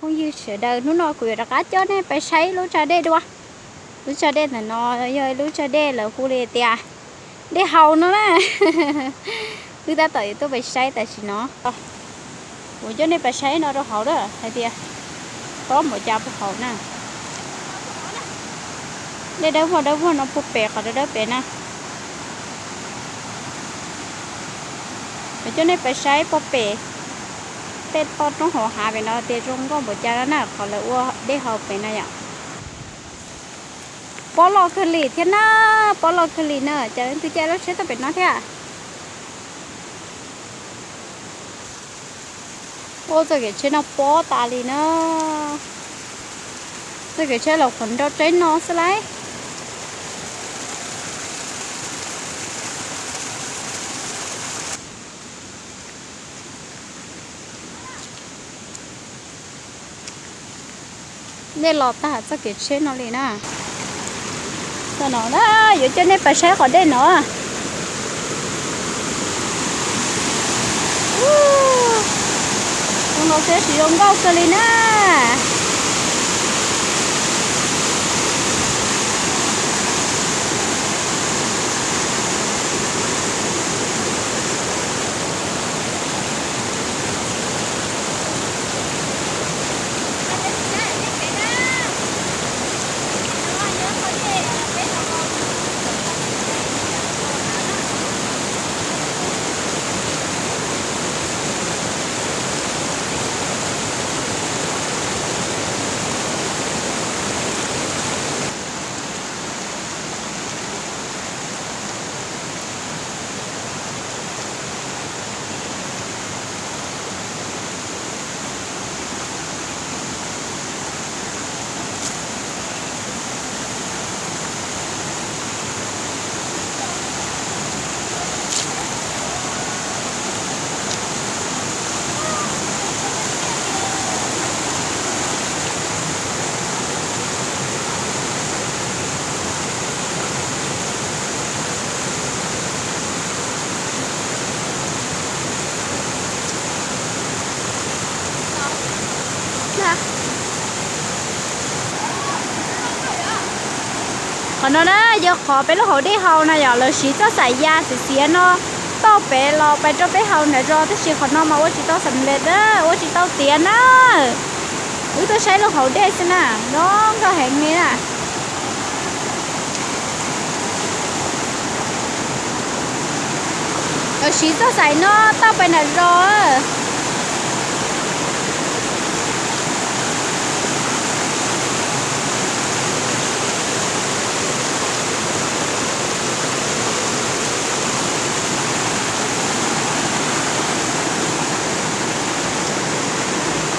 Phooj ywg sawv daws, hnub no kuv yuav rov qab coj nej pais saib lub tsag dej dua. Lub tsag dej ntawm no yog ib lub tsag dej lawv hu li tias dej haus no na. Wb tab tom yuav tuaj pais saib tam sim no. Kuv coj nej pais saib no rau hauv na hais tias tob npaum cas puag hauv na. Dej dawb vog dawb vog no puag pem qhov dawb dawb pem na. Kuv coj nej pais saib puag pem tej toj roob hauv hav pem no tias zoo nkauj npaum cas no na, qhov lawv ua dej haus pem na yom. Pob loj kawg li thiab na, pob loj kawg li na, cas leej twg caij lub tsheb tuaj pem no thiab. Ua txoj kev tsheb no pob tas li na. Txoj kev tsheb los qhuav nrau tseeb no xwb lauj. Nej los tag txoj kev tsheb no li na. Tam no na, yuav coj nej pais saib qhov dej no. Zoo no xwb, tsis zoo nkauj kawg li na. Qhov no na yog qhov peb lub hauv dej haus na yom, lawv siv txoj xaim ya xiav xiav no toj pem los pais rau peb haus nram zos, tab sis qhov no mas ua tsis tau xam lej na, ua tsis tau tiav na. Wb tuaj saib lub hauv dej xwb na, zoo nkauj heev li na. Lawv siv txoj xaim no toj pais nram zos.